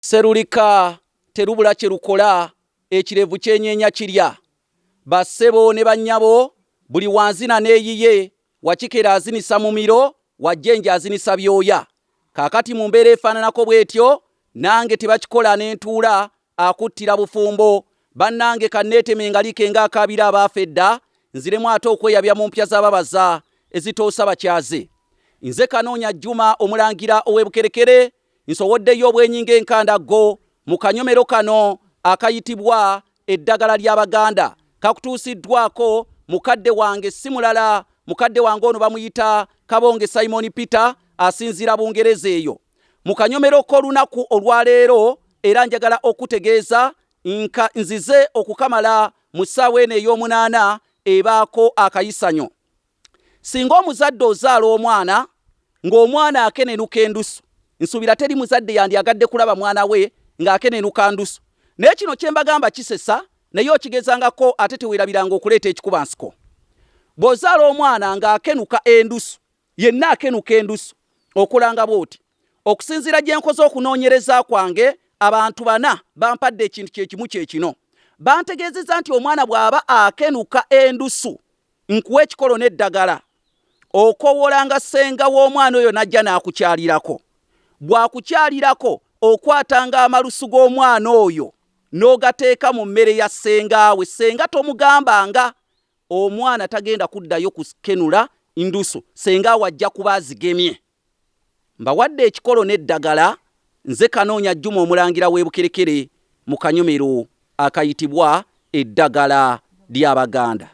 Sserulika terubula kye lukola, ekirevu kyenyeenya kirya. Bassebo ne bannyabo, buli wanzina n'eyiye, Wakikere azinisa mumiro, Wajjenje azinisa byoya. Kaakati mu mbeera efaananako bw'etyo, nange tebakikola ne ntuula, akuttira bufumbo. Bannange kanneeteme engalike ng'akaabira abaafa edda, nziremu ate okweyabya mu mpya z'ababaza ezitoosa bakyaze. Nze Kanoonya Juma Omulangira ow'e Bukerekere, Nsowoddeyo obwenyi ng'enkandaggo mu kanyomero kano akayitibwa Eddagala ly'Abaganda. Kakutuusiddwako mukadde wange si mulala, mukadde wange ono bamuyita Kabonge Simon Peter asinziira Bungereza eyo. Mu kanyomero k'olunaku olwaleero era njagala okutegeeza nka nzize okukamala mu ssaawa eno ey'omunaana ebaako akayisanyo. Singa omuzadde ozaala omwana ng'omwana akenenuka endusu, nsuubira teri muzadde yandyagadde kulaba mwana we ng'akenenuka ndusu. Naye kino kye mbagamba kisesa naye okigezangako ate teweerabiranga okuleeta ekikuba nsiko. Bw'ozaala omwana ng'akenuka endusu, yenna akenuka endusu, okolanga bw'oti. Okusinziira gye nkoze okunoonyereza kwange, abantu bana bampadde ekintu kye kimu kye kino. Bantegeezezza nti omwana bw'aba akenuka endusu, nkuwa ekikolo n'eddagala okowolanga ssenga w'omwana oyo n'ajja n'akukyalirako bw'akukyalirako okwatanga amalusu g'omwana oyo n'ogateeka mu mmere ya ssengaawe ssenga tomugambanga omwana tagenda kuddayo kukenula ndusu ssenga we ajja kuba azigemye Mbawadde ekikolo n'eddagala, nze Kanoonya Juma Omulangira w'e Bukerekere mu kanyomero akayitibwa Eddagala ly'Abaganda.